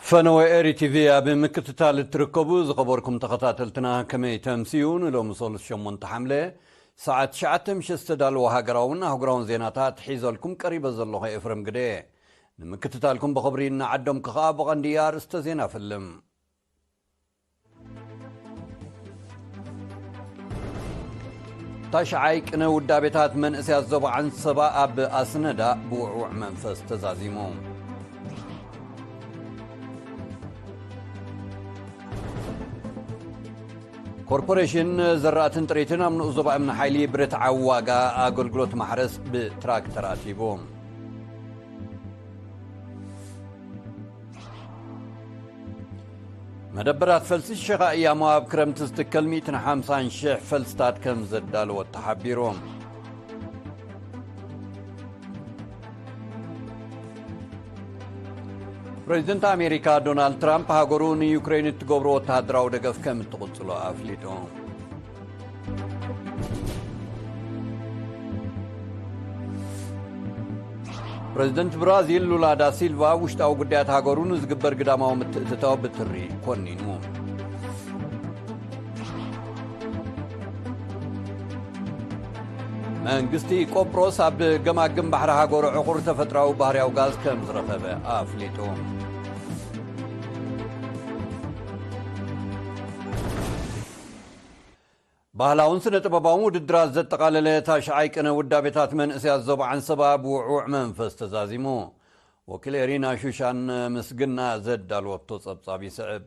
ፈነወ ኤሪ ቲቪ ኣብ ምክትታል እትርከቡ ዝኸበርኩም ተኸታተልትና፣ ከመይ ተምስዩ? ንሎሚ ሰሉስ ሸሞንተ ሓምለ ሰዓት ትሽዓተ ምሸት ዝተዳለወ ሃገራውን ኣህጉራውን ዜናታት ሒዘልኩም ቀሪበ ዘለኹ ኤፍረም ግደ። ንምክትታልኩም ብኽብሪ እናዓደምኩ ኸኣ ብቐንዲ ኣርእስተ ዜና ፈልም። ታሽዓይ ቅነ ውዳቤታት መንእሰያት ዞባ ዓንሰባ ኣብ ኣስነዳ ብውዕውዕ መንፈስ ተዛዚሙ። ኮርፖሬሽን ዘራእትን ጥሪትን ኣብ ንኡስ ዞባ እምኒ ሓይሊ ብርትዓዊ ዋጋ ኣገልግሎት ማሕረስ ብትራክተራት ሂቡ። መደበራት ፈልሲ ሸኻ እያሞ ኣብ ክረምቲ ዝትከል ሚእትን ሓምሳን ሽሕ ፈልስታት ከም ዘዳለወ ተሓቢሩ። ፕሬዚደንት ኣሜሪካ ዶናልድ ትራምፕ ሃገሩ ንዩክሬን እትገብሮ ወተሃደራዊ ደገፍ ከም እትቕጽሎ ኣፍሊጡ። ፕሬዚደንት ብራዚል ሉላ ዳ ሲልቫ ውሽጣዊ ጉዳያት ሃገሩ ንዝግበር ግዳማዊ ምትእትታው ብትሪ ኮኒኑ። መንግስቲ ቆጵሮስ ኣብ ገማግም ባሕሪ ሃገሩ ዕቑር ተፈጥራዊ ባህርያዊ ጋዝ ከም ዝረኸበ ኣፍሊጡ። ባህላውን ስነ ጥበባውን ውድድራት ዘጠቓለለ ታሽዓይ ቅነ ውዳቤታት መንእሰያት ዞባ ዓንሰባ ብውዕውዕ መንፈስ ተዛዚሙ። ወኪል ኤሪና ሹሻን ምስግና ዘዳልወቶ ጸብጻብ ይስዕብ።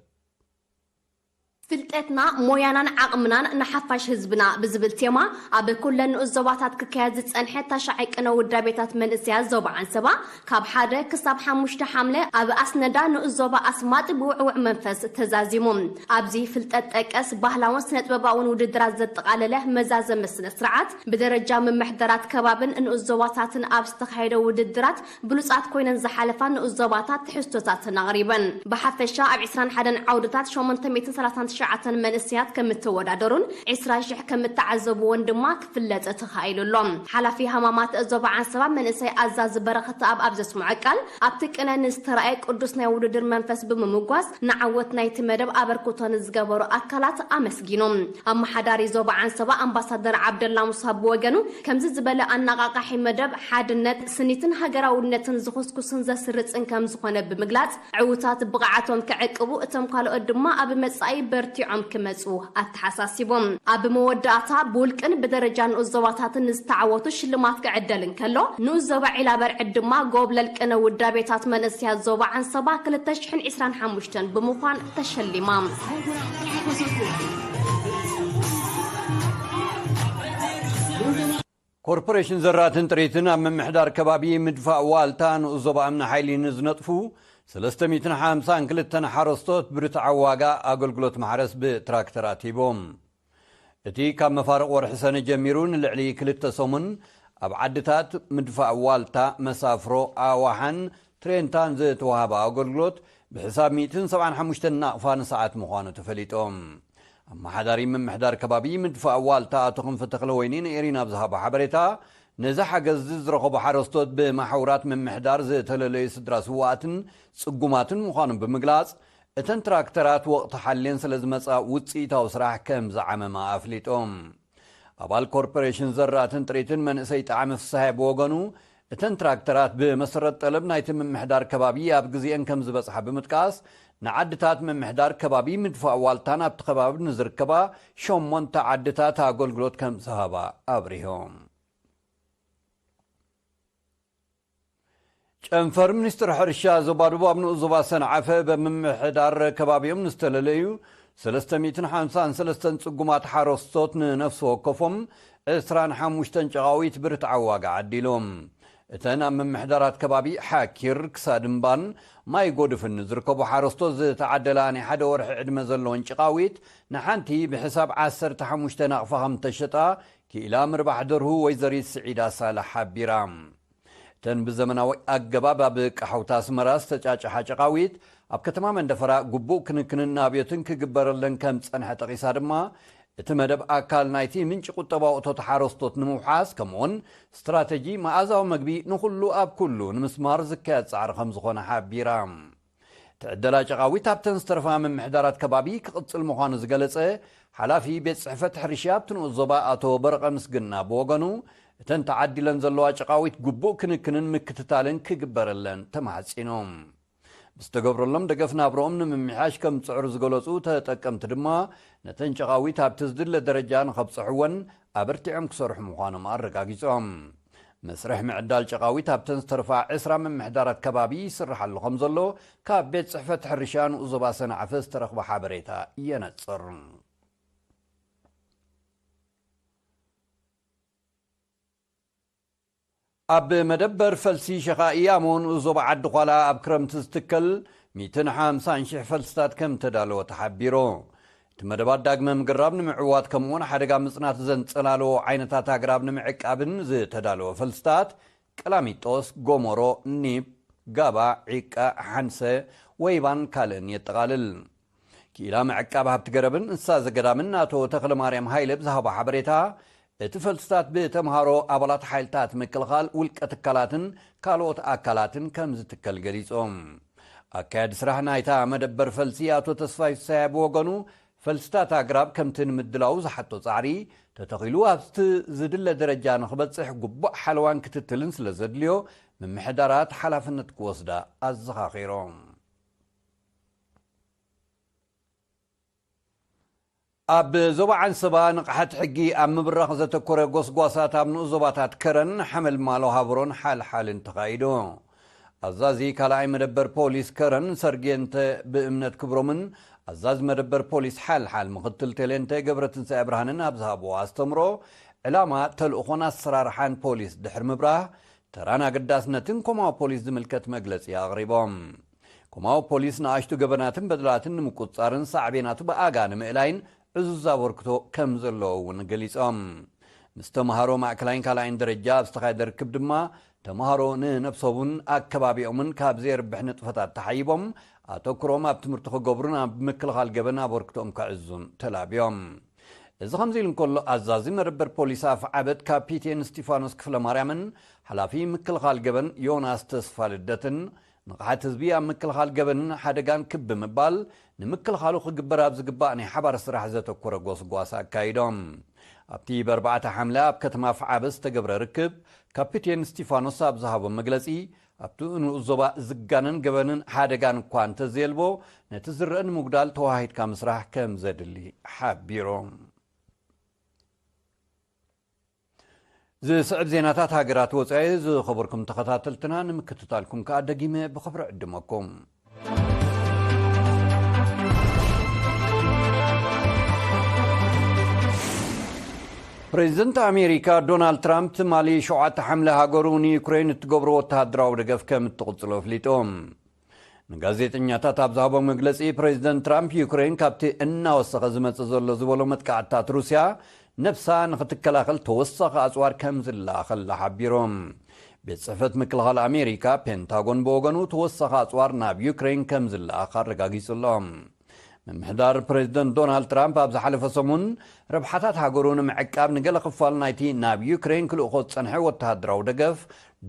ፍልጠትና፣ ሞያናን ዓቕምናን ንሓፋሽ ህዝብና ብዝብል ቴማ ኣብ ኩለን ንኡስ ዞባታት ክካየድ ዝጸንሐ ታሽዓይ ቅነ ውዳቤታት መንእሰያት ዞባ ዓንሰባ ካብ ሓደ ክሳብ ሓሙሽተ ሓምለ ኣብ ኣስነዳ ንኡስ ዞባ ኣስማጥ ብውዕውዕ መንፈስ ተዛዚሙ። ኣብዚ ፍልጠት ጠቀስ ባህላውን ስነ ጥበባውን ውድድራት ዘጠቓለለ መዛዘሚ ስነ ስርዓት ብደረጃ ምምሕዳራት ከባብን ንኡስ ዞባታትን ኣብ ዝተኻየደ ውድድራት ብሉጻት ኮይነን ዝሓለፋ ንኡስ ዞባታት ትሕዝቶታተን ኣቕሪበን። ብሓፈሻ ኣብ ዕስራን ሓደን ዓውድታት ሸሞንተ ሚእትን ሰላሳን ትሽዓተን መንእሰያት ከም እተወዳደሩን ዕስራ ሽሕ ከም እተዓዘብዎን ድማ ክፍለጥ ተኻኢሉ ኣሎ። ሓላፊ ሃማማት ዞባ ዓንሰባ መንእሰይ ኣዛዚ በረኸተኣብ ኣብ ዘስምዖ ቃል፣ ኣብቲ ቅነ ንዝተራእየ ቅዱስ ናይ ውድድር መንፈስ ብምምጓስ ንዓወት ናይቲ መደብ ኣበርክቶ ንዝገበሩ ኣካላት ኣመስጊኑ። ኣመሓዳሪ ዞባ ዓንሰባ ኣምባሳደር ዓብደላ ሙሳ ብወገኑ፣ ከምዚ ዝበለ ኣነቓቓሒ መደብ ሓድነት፣ ስኒትን ሃገራውነትን ዝኹስኩስን ዘስርጽን ከም ዝኾነ ብምግላጽ፣ ዕዉታት ብቕዓቶም ክዕቅቡ፣ እቶም ካልኦት ድማ ኣብ መጻኢ በርቲዖም ክመጹ ኣተሓሳሲቦም። ኣብ መወዳእታ ብውልቅን ብደረጃ ንኡስ ዞባታትን ንዝተዓወቱ ሽልማት ክዕደል እንከሎ፣ ንኡስ ዞባ ዒላበርዕድ ድማ ጎብለል ቅነ ውዳቤታት መንእሰያት ዞባ ዓንሰባ ክልተ ሽሕን ዕስራን ሓሙሽተን ብምዃን ተሸሊማ። ኮርፖሬሽን ዘራእትን ጥሪትን ኣብ ምምሕዳር ከባቢ ምድፋእ ዋልታ ንኡስ ዞባ እምኒ ሓይሊ ንዝነጥፉ ሰለስተ ሚእትን ሓምሳን ክልተን ሓረስቶት ብርትዓዊ ዋጋ ኣገልግሎት ማሕረስ ብትራክተራት ሂቦም። እቲ ካብ መፋርቕ ወርሒ ሰነ ጀሚሩ ንልዕሊ ክልተ ሰሙን ኣብ ዓድታት ምድፋእ ዋልታ፣ መሳፍሮ፣ ኣዋሓን ትሬንታን ዝተዋህበ ኣገልግሎት ብሕሳብ ሚእትን ሰብዓን ሓሙሽተን ናቕፋ ንሰዓት ምዃኑ ተፈሊጦም። ኣመሓዳሪ ምምሕዳር ከባቢ ምድፋእ ዋልታ ኣቶ ክንፈ ተኽለወይኒ ንኤሪና ኣብ ዝሃቦ ሓበሬታ፣ ነዚ ሓገዝ ዝረኸቡ ሓረስቶት ብማሕውራት ምምሕዳር ዝተለለዩ ስድራ ስዋኣትን ጽጉማትን ምዃኖም ብምግላጽ፣ እተን ትራክተራት ወቕቲ ሓልየን ስለ ዝመጻ ውጽኢታዊ ስራሕ ከም ዝዓመማ ኣፍሊጦም። ኣባል ኮርፖሬሽን ዘራእትን ጥሪትን መንእሰይ ጣዕሚ ፍስሃየ ብወገኑ፣ እተን ትራክተራት ብመሰረት ጠለብ ናይቲ ምምሕዳር ከባቢ ኣብ ግዜአን ከም ዝበጽሓ ብምጥቃስ፣ ንዓድታት ምምሕዳር ከባቢ ምድፋእ ዋልታን ኣብቲ ከባቢ ንዝርከባ ሸሞንተ ዓድታት ኣገልግሎት ከም ዝሃባ ኣብሪሆም። ጨንፈር ሚኒስትሪ ሕርሻ ዞባ ደቡብ ኣብ ንኡስ ዞባ ሰንዓፈ ብምምሕዳር ከባቢኦም ንዝተለለዩ ሰለስተ ሚእትን ሓምሳን ሰለስተን ጽጉማት ሓረስቶት ንነፍሲ ወከፎም ዕስራን ሓሙሽተን ጨቓዊት ብርትዓዊ ዋጋ ዓዲሎም። እተን ኣብ ምምሕዳራት ከባቢ ሓኪር፣ ክሳድምባን ማይ ጎድፍን ዝርከቡ ሓረስቶት ዝተዓደላ ናይ ሓደ ወርሒ ዕድመ ዘለወን ጨቓዊት ንሓንቲ ብሕሳብ ዓሰርተ ሓሙሽተ ናቕፋ ከም ተሸጣ ክኢላ ምርባሕ ደርሁ ወይዘሪት ስዒዳ ሳልሕ ሓቢራ። እተን ብዘመናዊ ኣገባብ ኣብ ቃሕውታ ኣስመራ ዝተጫጭሓ ጨቓዊት ኣብ ከተማ መንደፈራ ግቡእ ክንክንን ናብዮትን ክግበረለን ከም ዝጸንሐ ጠቒሳ ድማ፣ እቲ መደብ ኣካል ናይቲ ምንጪ ቁጠባዊ እቶት ሓረስቶት ንምውሓስ፣ ከምኡውን ስትራተጂ መኣዛዊ መግቢ ንኹሉ ኣብ ኩሉ ንምስማር ዝካየድ ጻዕሪ ከም ዝኾነ ሓቢራ። ትዕደላ ጨቓዊት ኣብተን ዝተረፋ ምምሕዳራት ከባቢ ክቕጽል ምዃኑ ዝገለጸ ሓላፊ ቤት ጽሕፈት ሕርሻ ኣብቲ ንኡስ ዞባ ኣቶ በረቐ ምስግና ብወገኑ፣ እተን ተዓዲለን ዘለዋ ጨቓዊት ግቡእ ክንክንን ምክትታልን ክግበረለን ተማሕጺኑ። ብዝተገብረሎም ደገፍ ናብርኦም ንምምሕያሽ ከም ዝጽዕሩ ዝገለጹ ተጠቀምቲ ድማ፣ ነተን ጨቓዊት ኣብቲ ዝድለ ደረጃ ንኸብጽሕወን ኣበርቲዖም ክሰርሑ ምዃኖም ኣረጋጊጾም። መስርሕ ምዕዳል ጨቓዊት ኣብተን ዝተርፋ ዕስራ ምምሕዳራት ከባቢ ይስርሓሉ ከም ዘሎ ካብ ቤት ጽሕፈት ሕርሻ ንኡስ ዞባ ሰንዓፈ ዝተረኽበ ሓበሬታ የነጽር። ኣብ መደበር ፈልሲ ሸኻ ኢያሞ ንኡስ ዞባ ዓዲ ዃላ ኣብ ክረምቲ ዝትከል ሚእትን ሓምሳን ሽሕ ፈልስታት ከም ተዳለወ ተሓቢሩ። እቲ መደባት ዳግመ ምግራብ ንምዕዋት ከምኡውን ሓደጋ ምጽናት ዘንጸላለዎ ዓይነታት ኣግራብ ንምዕቃብን ዝተዳለወ ፈልስታት ቀላሚጦስ፣ ጎሞሮ፣ ኒብ፣ ጋባ፣ ዒቃ፣ ሓንሰ፣ ወይባን ካልእን የጠቓልል። ክኢላ ምዕቃብ ሃብቲ ገረብን እንስሳ ዘገዳምን ኣቶ ተኽለማርያም ሃይለ ብዝሃቦ ሓበሬታ፣ እቲ ፈልስታት ብተምሃሮ ኣባላት ሓይልታት ምክልኻል ውልቀ ትካላትን ካልኦት ኣካላትን ከም ዝትከል ገሊጾም። ኣካያዲ ስራሕ ናይታ መደበር ፈልሲ ኣቶ ተስፋይ ፍሳያ ብወገኑ፣ ፈልስታት ኣግራብ ከምቲ ንምድላው ዝሓቶ ጻዕሪ ተተኺሉ ኣብቲ ዝድለ ደረጃ ንኽበጽሕ ግቡእ ሓለዋን ክትትልን ስለ ዘድልዮ፣ ምምሕዳራት ሓላፍነት ክወስዳ ኣዘኻኺሮም። ኣብ ዞባ ዓንሰባ ንቕሓት ሕጊ ኣብ ምብራኽ ዘተኮረ ጎስጓሳት ኣብ ንኡስ ዞባታት ከረን ሓመልማሎ ሃብሮን ሓልሓልን ተኻይዱ። ኣዛዚ ካልኣይ መደበር ፖሊስ ከረን ሰርጌንተ ብእምነት ክብሮምን ኣዛዚ መደበር ፖሊስ ሓልሓል ምኽትል ቴሌንተ ገብረትንሳኤ ብርሃንን ኣብ ዝሃብዎ ኣስተምሮ፣ ዕላማ፣ ተልእኾን ኣሰራርሓን ፖሊስ ድሕሪ ምብራህ፣ ተራን ኣገዳስነትን ኮማዊ ፖሊስ ዝምልከት መግለጺ ኣቕሪቦም። ኮማዊ ፖሊስ ንኣሽቱ ገበናትን በደላትን ንምቁጽጻርን ሳዕቤናቱ ብኣጋ ንምእላይን ዕዙዝ ኣበርክቶ ከም ዘለዎ እውን ገሊጾም። ምስ ተምሃሮ ማእከላይን ካልኣይን ደረጃ ኣብ ዝተኻየደ ርክብ ድማ፣ ተምሃሮ ንነብሶምን ኣከባቢኦምን ካብ ዘየርብሕ ንጥፈታት ተሓይቦም ኣተኩሮም ኣብ ትምህርቲ ክገብሩን ኣብ ምክልኻል ገበን ኣበርክቶኦም ከዕዙን ተላብዮም። እዚ ከምዚ ኢሉ እንከሎ፣ ኣዛዚ መደበር ፖሊስ ኣፍዓበት ካፒቴን እስጢፋኖስ ክፍለ ማርያምን ሓላፊ ምክልኻል ገበን ዮናስ ተስፋ ልደትን፣ ንቕሓት ህዝቢ ኣብ ምክልኻል ገበንን ሓደጋን ክብ ብምባል፣ ንምክልኻሉ ክግበር ኣብ ዝግባእ ናይ ሓባር ስራሕ ዘተኮረ ጎስጓስ ኣካይዶም። ኣብቲ ብኣርባዕተ ሓምለ ኣብ ከተማ ኣፍዓበት ዝተገብረ ርክብ፣ ካፒቴን እስጢፋኖስ ኣብ ዝሃቦ መግለጺ፣ ኣብቲ ንኡስ ዞባ ዝጋነን ገበንን ሓደጋን እኳ እንተዘየልቦ፣ ነቲ ዝረአ ንምጉዳል ተዋሂድካ ምስራሕ ከም ዘድሊ ሓቢሩ። ዝስዕብ ዜናታት ሃገራት ወጻኢ ዝኸበርኩም ተኸታተልትና ንምክትታልኩም ከኣ ደጊመ ብኽብሪ ዕድመኩም። ፕሬዚደንት ኣሜሪካ ዶናልድ ትራምፕ ትማሊ ሸውዓተ ሓምለ ሃገሩ ንዩክሬን እትገብሮ ወተሃደራዊ ደገፍ ከም እትቕጽሎ ኣፍሊጡ። ንጋዜጠኛታት ኣብ ዝሃቦ መግለጺ፣ ፕሬዚደንት ትራምፕ ዩክሬን ካብቲ እናወሰኸ ዝመጽእ ዘሎ ዝበሎ መጥቃዕትታት ሩስያ ነብሳ ንኽትከላኸል ተወሳኺ ኣጽዋር ከም ዝለኣኸላ ሓቢሩ። ቤት ጽሕፈት ምክልኻል ኣሜሪካ ፔንታጎን ብወገኑ ተወሳኺ ኣጽዋር ናብ ዩክሬን ከም ዝለኣኽ ኣረጋጊጹ ኣሎ። ምምሕዳር ፕሬዚደንት ዶናልድ ትራምፕ ኣብ ዝሓለፈ ሰሙን ረብሓታት ሃገሩ ንምዕቃብ ንገለ ክፋል ናይቲ ናብ ዩክሬን ክልእኾ ዝጸንሐ ወተሃደራዊ ደገፍ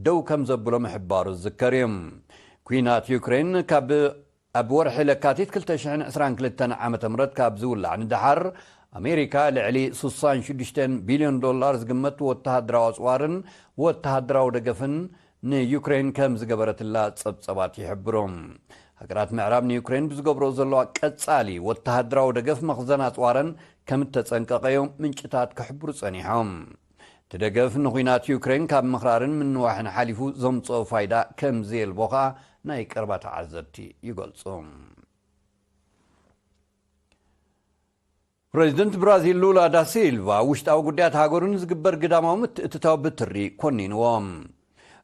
ደው ከም ዘብሎ ምሕባሩ ዝዝከር እዩ። ኲናት ዩክሬን ካብ ኣብ ወርሒ ለካቲት ክልተ ሽሕን ዕስራን ክልተን ዓመተ ምህረት ካብ ዝውላዕ ንደሓር፣ ኣሜሪካ ልዕሊ ስሳን ሽዱሽተን ቢልዮን ዶላር ዝግመት ወተሃደራዊ ኣጽዋርን ወተሃደራዊ ደገፍን ንዩክሬን ከም ዝገበረትላ ጸብጸባት ይሕብሩ። ሃገራት ምዕራብ ንዩክሬን ብዝገብሮ ዘለዋ ቀጻሊ ወተሃደራዊ ደገፍ መኽዘን ኣጽዋረን ከም እተጸንቀቐ እዮም ምንጭታት ክሕብሩ ጸኒሖም። እቲ ደገፍ ንኹናት ዩክሬን ካብ ምኽራርን ምንዋሕን ሓሊፉ ዘምጽኦ ፋይዳ ከም ዘየልቦ ኸኣ ናይ ቀረባ ተዓዘብቲ ይገልጹ። ፕሬዚደንት ብራዚል ሉላ ዳ ሲልቫ ውሽጣዊ ጉዳያት ሃገሩ ንዝግበር ግዳማዊ ምትእትታው ብትሪ ኮኒንዎ።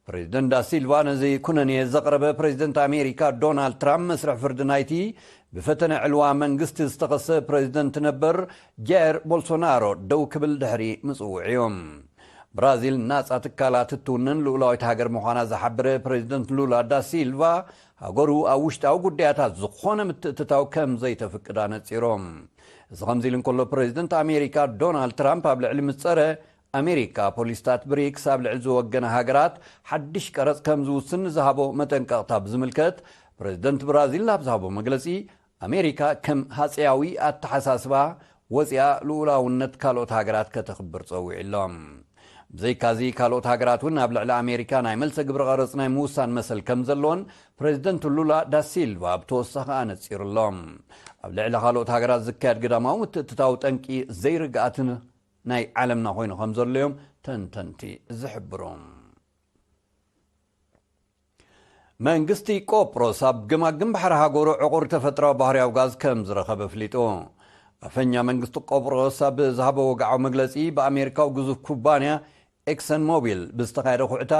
ፕሬዚደንት ዳ ሲልቫ ነዚ ኩነኔ ዘቕረበ ፕሬዚደንት ኣሜሪካ ዶናልድ ትራምፕ መስርሕ ፍርዲ ናይቲ ብፈተነ ዕልዋ መንግስቲ ዝተኸሰ ፕሬዚደንት ነበር ጃየር ቦልሶናሮ ደው ክብል ድሕሪ ምጽውዕ እዩ። ብራዚል ናጻ ትካላት እትውንን ልኡላዊት ሃገር ምዃና ዝሓበረ ፕሬዚደንት ሉላ ዳ ሲልቫ፣ ሃገሩ ኣብ ውሽጣዊ ጉዳያታት ዝኾነ ምትእትታው ከም ዘይተፍቅድ ኣነጺሩ። እዚ ከምዚ ኢሉ እንከሎ፣ ፕሬዚደንት ኣሜሪካ ዶናልድ ትራምፕ ኣብ ልዕሊ ምስ ጸረ ኣሜሪካ ፖሊስታት ብሪክስ ኣብ ልዕሊ ዝወገና ሃገራት ሓድሽ ቀረጽ ከም ዝውስን ንዝሃቦ መጠንቀቕታ ብዝምልከት፣ ፕረዚደንት ብራዚል ኣብ ዝሃቦ መግለጺ፣ ኣሜሪካ ከም ሃጸያዊ ኣተሓሳስባ ወጺኣ ልኡላውነት ካልኦት ሃገራት ከተኽብር ጸዊዑ ኣሎ። ብዘይካዚ፣ ካልኦት ሃገራት እውን ኣብ ልዕሊ ኣሜሪካ ናይ መልሰ ግብሪ ቀረጽ ናይ ምውሳን መሰል ከም ዘለወን ፕረዚደንት ሉላ ዳሲልቫ ብተወሳኺ ኣነጺሩ ኣሎ። ኣብ ልዕሊ ካልኦት ሃገራት ዝካየድ ግዳማዊ ምትእትታው ጠንቂ ዘይርግኣትን ናይ ዓለምና ኮይኑ ከም ዘሎ እዮም ተንተንቲ ዝሕብሩ። መንግስቲ ቆጵሮስ ኣብ ገማግም ባሕሪ ሃገሩ ዕቑር ተፈጥራዊ ባህርያዊ ጋዝ ከም ዝረኸበ ኣፍሊጡ። ኣፈኛ መንግስቲ ቆጵሮስ ኣብ ዝሃቦ ወግዓዊ መግለጺ፣ ብኣሜሪካዊ ግዙፍ ኩባንያ ኤክሰን ሞቢል ብዝተኻየደ ኩዕታ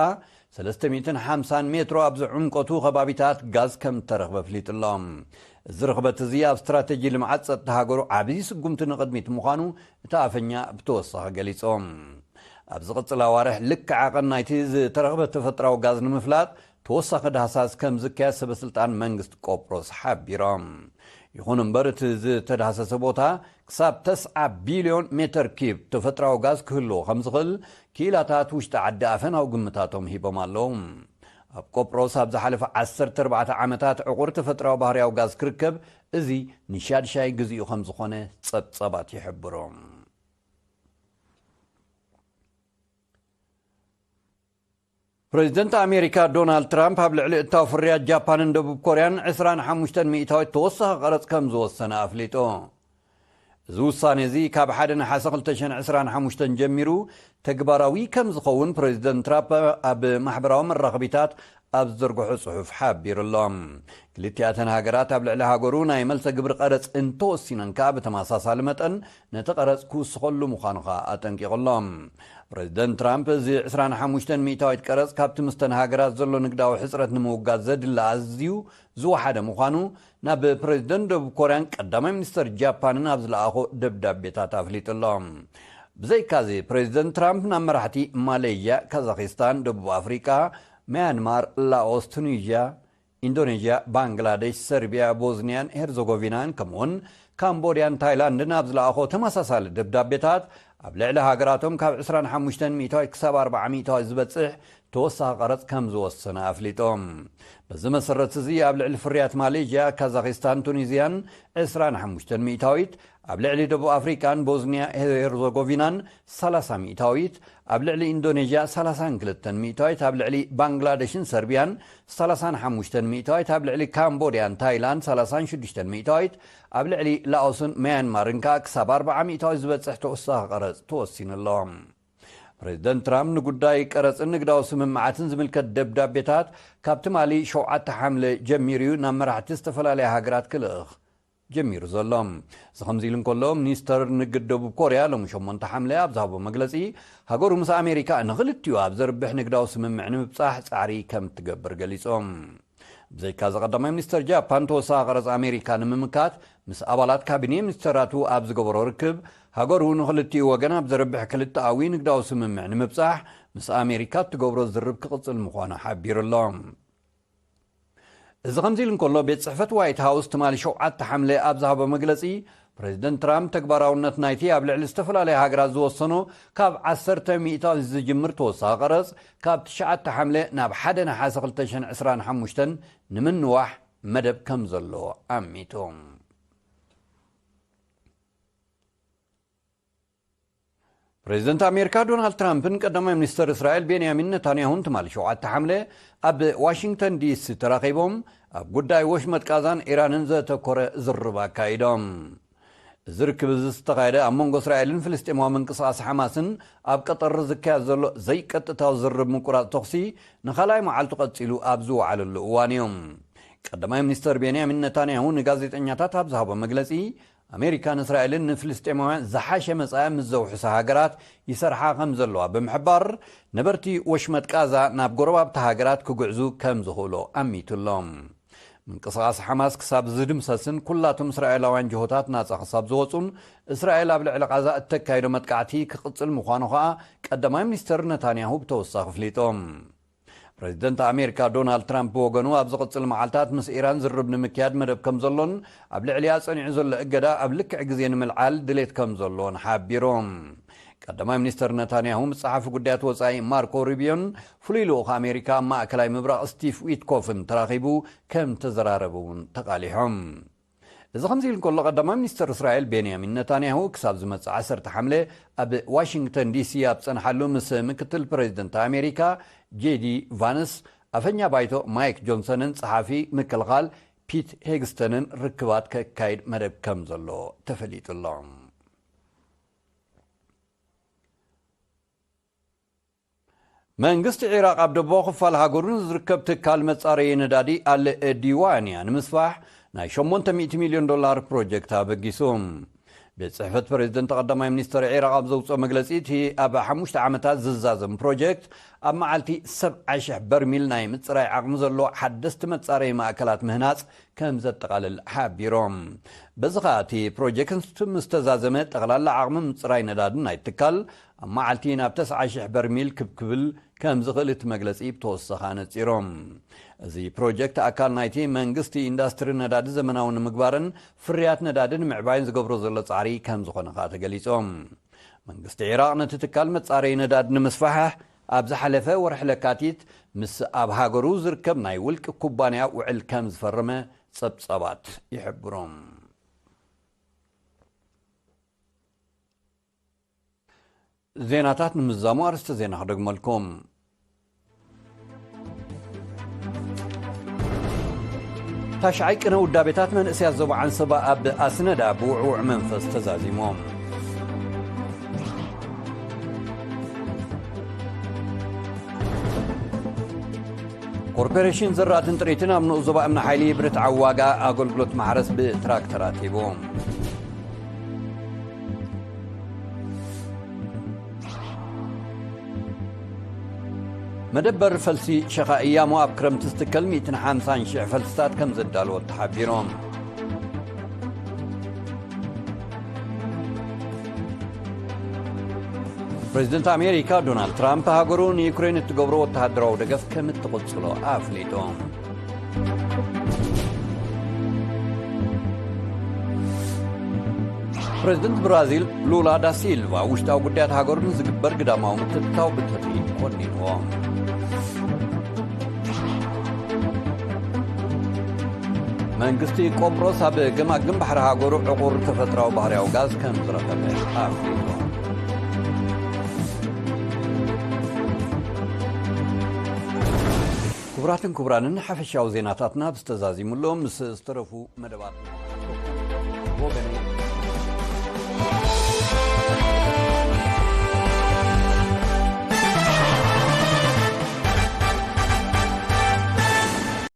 ሰለስተ ሚእትን ሓምሳን ሜትሮ ኣብ ዝዕምቆቱ ከባቢታት ጋዝ ከም እተረኽበ ኣፍሊጡ ኣሎ። እዚ ርኽበት እዚ ኣብ ስትራተጂ ልምዓት ጸጥታ ሃገሩ ዓብዪ ስጉምቲ ንቕድሚት ምዃኑ እቲ ኣፈኛ ብተወሳኺ ገሊጾም። ኣብ ዝቕጽል ኣዋርሕ ልክዕ ዓቐን ናይቲ ዝተረኽበ ተፈጥራዊ ጋዝ ንምፍላጥ ተወሳኺ ዳህሳስ ከም ዝካየድ ሰበ ስልጣን መንግስቲ ቆጵሮስ ሓቢሮም። ይኹን እምበር፣ እቲ ዝተዳህሰሰ ቦታ ክሳብ ተስዓ ቢልዮን ሜተር ኪብ ተፈጥራዊ ጋዝ ክህልዎ ከም ዝኽእል ክኢላታት ውሽጢ ዓዲ ኣፈናዊ ግምታቶም ሂቦም ኣለዉ። ኣብ ቆጵሮስ ኣብ ዝሓለፈ ዓሰርተ ኣርባዕተ ዓመታት ዕቑር ተፈጥራዊ ባህርያዊ ጋዝ ክርከብ፣ እዚ ንሻድሻይ ግዜኡ ከም ዝኾነ ጸብጸባት ይሕብሩ። ፕረዚደንት ኣሜሪካ ዶናልድ ትራምፕ ኣብ ልዕሊ እታው ፍርያት ጃፓንን ደቡብ ኮርያን ዕስራን ሓሙሽተን ሚእታዊት ተወሳኺ ቀረጽ ከም ዝወሰነ ኣፍሊጡ። እዚ ውሳኔ እዚ ካብ ሓደ ነሓሰ ክልተ ሽሕን ዕስራን ሓሙሽተን ጀሚሩ ተግባራዊ ከም ዝኸውን ፕረዚደንት ትራምፕ ኣብ ማሕበራዊ መራኸቢታት ኣብ ዝዘርግሖ ጽሑፍ ሓቢሩ ኣሎ። ክልቲኣተን ሃገራት ኣብ ልዕሊ ሃገሩ ናይ መልሰ ግብሪ ቀረጽ እንተወሲነን ከኣ ብተመሳሳሊ መጠን ነቲ ቀረጽ ክውስኸሉ ምዃኑ ከኣ ኣጠንቂቑ ኣሎ። ፕረዚደንት ትራምፕ እዚ ዕስራን ሓሙሽተን ሚእታዊት ቀረጽ ካብቲ ምስተን ሃገራት ዘሎ ንግዳዊ ሕጽረት ንምውጋድ ዘድሊ ኣዝዩ ዝወሓደ ምዃኑ ናብ ፕረዚደንት ደቡብ ኮርያን ቀዳማይ ሚኒስተር ጃፓንን ኣብ ዝለኣኾ ደብዳቤታት ኣፍሊጡ ኣሎ። ብዘይካዚ፣ ፕረዚደንት ትራምፕ ናብ መራሕቲ ማሌዥያ፣ ካዛኺስታን፣ ደቡብ ኣፍሪቃ፣ ምያንማር፣ ላኦስ፣ ቱኒዥያ፣ ኢንዶኔዥያ፣ ባንግላዴሽ፣ ሰርቢያ፣ ቦዝኒያን ሄርዘጎቪናን ከምኡውን ካምቦድያን ታይላንድን ኣብ ዝለኣኾ ተመሳሳሊ ደብዳቤታት፣ ኣብ ልዕሊ ሃገራቶም ካብ ዕስራን ሓሙሽተን ሚእታዊት ክሳብ ኣርብዓ ሚእታዊት ዝበጽሕ ተወሳኺ ቀረጽ ከም ዝወሰነ ኣፍሊጦም። በዚ መሰረት እዚ ኣብ ልዕሊ ፍርያት ማሌዥያ፣ ካዛኺስታን፣ ቱኒዝያን ዕስራን ሓሙሽተን ሚእታዊት፣ ኣብ ልዕሊ ደቡብ ኣፍሪቃን ቦዝኒያ ሄርዘጎቪናን ሰላሳ ሚእታዊት፣ ኣብ ልዕሊ ኢንዶኔዥያ ሰላሳን ክልተን ሚእታዊት፣ ኣብ ልዕሊ ባንግላደሽን ሰርቢያን ሰላሳን ሓሙሽተን ሚእታዊት፣ ኣብ ልዕሊ ካምቦድያን ታይላንድ ሰላሳን ሽዱሽተን ሚእታዊት፣ ኣብ ልዕሊ ላኦስን ማያንማርን ከኣ ክሳብ ኣርብዓ ሚእታዊት ዝበጽሕ ተወሳኺ ቀረጽ ተወሲኑ ኣሎ። ፕረዚደንት ትራምፕ ንጉዳይ ቀረጽን ንግዳዊ ስምምዓትን ዝምልከት ደብዳቤታት ካብ ትማሊ ሸውዓተ ሓምለ ጀሚሩ እዩ ናብ መራሕቲ ዝተፈላለያ ሃገራት ክልእኽ ጀሚሩ ዘሎ። እዚ ከምዚ ኢሉ እንከሎ፣ ሚኒስተር ንግድ ደቡብ ኮርያ ሎሚ ሸሞንተ ሓምለ ኣብ ዝሃቦ መግለጺ፣ ሃገሩ ምስ ኣሜሪካ ንኽልቲኡ ኣብ ዘርብሕ ንግዳዊ ስምምዕ ንምብጻሕ ጻዕሪ ከም እትገብር ገሊጾም። ብዘይካዚ፣ ቀዳማይ ሚኒስተር ጃፓን ተወሳኺ ቀረጽ ኣሜሪካ ንምምካት ምስ ኣባላት ካቢኔ ሚኒስተራቱ ኣብ ዝገበሮ ርክብ፣ ሃገሩ ንኽልቲኡ ወገን ኣብ ዘርብሕ ክልተኣዊ ንግዳዊ ስምምዕ ንምብጻሕ ምስ ኣሜሪካ እትገብሮ ዝርብ ክቕጽል ምዃኑ ሓቢሩ ኣሎ። እዚ ከምዚ ኢሉ እንከሎ፣ ቤት ጽሕፈት ዋይት ሃውስ ትማሊ ሸውዓተ ሓምለ ኣብ ዝሃቦ መግለጺ፣ ፕረዚደንት ትራምፕ ተግባራውነት ናይቲ ኣብ ልዕሊ ዝተፈላለያ ሃገራት ዝወሰኖ ካብ ዓሰርተ ሚእታዊት ዝጅምር ተወሳኺ ቀረጽ ካብ ትሽዓተ ሓምለ ናብ ሓደ ነሓሰ ክልተ ሽሕን ዕስራን ሓሙሽተን ንምንዋሕ መደብ ከም ዘሎ ኣሚቱ። ፕረዚደንት ኣሜሪካ ዶናልድ ትራምፕን ቀዳማይ ሚኒስተር እስራኤል ቤንያሚን ነታንያሁን ትማሊ ሸውዓተ ሓምለ ኣብ ዋሽንግተን ዲሲ ተራኺቦም ኣብ ጉዳይ ወሽመጥ ቃዛን ኢራንን ዘተኮረ ዝርርብ ኣካይዶም። እዚ ርክብ እዚ ዝተኻየደ ኣብ መንጎ እስራኤልን ፍልስጤማዊ ምንቅስቓስ ሓማስን ኣብ ቀጠር ዝካየድ ዘሎ ዘይቀጥታዊ ዝርርብ ምቁራጽ ተኹሲ ንኻልኣይ መዓልቱ ቀጺሉ ኣብ ዝወዓለሉ እዋን እዩ። ቀዳማይ ሚኒስተር ቤንያሚን ነታንያሁ ንጋዜጠኛታት ኣብ ዝሃቦ መግለጺ፣ ኣሜሪካን እስራኤልን ንፍልስጤማውያን ዝሓሸ መጻኢ ምስ ዘውሕሳ ሃገራት ይሰርሓ ከም ዘለዋ ብምሕባር፣ ነበርቲ ወሽመጥ ቃዛ ናብ ጎረባብቲ ሃገራት ክጉዕዙ ከም ዝኽእሎ ኣሚቱ ኣሎ። ምንቅስቓስ ሓማስ ክሳብ ዝድምሰስን ኩላቶም እስራኤላውያን ጅሆታት ናጻ ክሳብ ዝወጹን፣ እስራኤል ኣብ ልዕሊ ቃዛ እተካይዶ መጥቃዕቲ ክቕጽል ምዃኑ ኸኣ ቀዳማይ ሚኒስተር ነታንያሁ ብተወሳኺ ኣፍሊጦም። ፕረዚደንት ኣሜሪካ ዶናልድ ትራምፕ ብወገኑ፣ ኣብ ዝቕጽል መዓልታት ምስ ኢራን ዝርርብ ንምክያድ መደብ ከም ዘሎን ኣብ ልዕሊኣ ጸኒዑ ዘሎ እገዳ ኣብ ልክዕ ግዜ ንምልዓል ድሌት ከም ዘሎን ሓቢሩ። ቀዳማይ ሚኒስተር ነታንያሁ ምስ ጸሓፊ ጉዳያት ወጻኢ ማርኮ ሩቢዮን ፍሉይ ልኡኽ ኣሜሪካ ኣብ ማእከላይ ምብራቕ ስቲቭ ዊትኮፍን ተራኺቡ ከም ተዘራረቡ እውን ተቓሊሖም። እዚ ከምዚ ኢሉ እንከሎ፣ ቀዳማይ ሚኒስተር እስራኤል ቤንያሚን ነታንያሁ ክሳብ ዝመጽእ ዓሰርተ ሓምለ ኣብ ዋሽንግተን ዲሲ ኣብ ጸንሓሉ ምስ ምክትል ፕሬዚደንት ኣሜሪካ ጄዲ ቫንስ፣ ኣፈኛ ባይቶ ማይክ ጆንሰንን ጸሓፊ ምክልኻል ፒት ሄግስተንን ርክባት ከካይድ መደብ ከም ዘሎ ተፈሊጡ ኣሎ። መንግስቲ ዒራቕ ኣብ ደቡባዊ ክፋል ሃገሩ ንዝርከብ ትካል መጻረዪ ነዳዲ ኣል ዲዋንያ ንምስፋሕ ናይ ሸሞንተ ሚእቲ ሚልዮን ዶላር ፕሮጀክት ኣበጊሱ። ቤት ጽሕፈት ፕሬዚደንት ቀዳማይ ሚኒስተር ዒራቕ ኣብ ዘውፅኦ መግለጺ፣ እቲ ኣብ ሓሙሽተ ዓመታት ዝዛዘም ፕሮጀክት ኣብ መዓልቲ ሰብዓ ሽሕ በርሚል ናይ ምጽራይ ዓቕሚ ዘለዎ ሓደስቲ መጻረዪ ማእከላት ምህናጽ ከም ዘጠቓልል ሓቢሮም። በዚ ኸኣ እቲ ፕሮጀክት ምስ ተዛዘመ፣ ጠቕላላ ዓቕሚ ምጽራይ ነዳዲ ናይ ትካል ኣብ መዓልቲ ናብ ተስዓ ሽሕ በርሚል ክብ ክብል ከም ዝኽእል እቲ መግለጺ ብተወሳኺ ኣነጺሮም። እዚ ፕሮጀክት ኣካል ናይቲ መንግስቲ ኢንዳስትሪ ነዳዲ ዘመናዊ ንምግባርን ፍርያት ነዳዲ ንምዕባይን ዝገብሮ ዘሎ ጻዕሪ ከም ዝኾነ ከኣ ተገሊጾም። መንግስቲ ዒራቕ ነቲ ትካል መጻረዪ ነዳዲ ንምስፋሕፋሕ ኣብ ዝሓለፈ ወርሒ ለካቲት ምስ ኣብ ሃገሩ ዝርከብ ናይ ውልቂ ኩባንያ ውዕል ከም ዝፈረመ ጸብጻባት ይሕብሩ። ዜናታት ንምዝዛሙ ኣርእስተ ዜና ክደግመልኩም። ታሽዓይ ቅነ ውዳቤታት መንእሰያት ዞባ ዓንሰባ ኣብ ኣስነዳ ብውዕውዕ መንፈስ ተዛዚሞም። ኮርፖሬሽን ዘራእትን ጥሪትን ኣብ ንኡስ ዞባ እምኒ ሓይሊ ብርትዓዊ ዋጋ ኣገልግሎት ማሕረስ ብትራክተራት ሂቡ። መደበር ፈልሲ ሸኻ እያሞ ኣብ ክረምቲ ዝትከል ሚእትን ሓምሳን ሽሕ ፈልስታት ከም ዘዳለወ ተሓቢሮም። ፕሬዚደንት ኣሜሪካ ዶናልድ ትራምፕ ሃገሩ ንዩክሬን እትገብሮ ወተሃደራዊ ደገፍ ከም እትቕጽሎ ኣፍሊጡ። ፕሬዚደንት ብራዚል ሉላ ዳ ሲልቫ ውሽጣዊ ጉዳያት ሃገሩ ንዝግበር ግዳማዊ ምትእትታው ብትሪ ኮኒንዎ። መንግስቲ ቆጵሮስ ኣብ ገማግም ባሕሪ ሃገሩ ዕቑር ተፈጥራዊ ባህርያዊ ጋዝ ከም ዝረኸበ ኣፍሊጡ። ክቡራትን ክቡራንን፣ ሓፈሻዊ ዜናታትና ብዝተዛዚሙሎም ምስ ዝተረፉ መደባት ወገን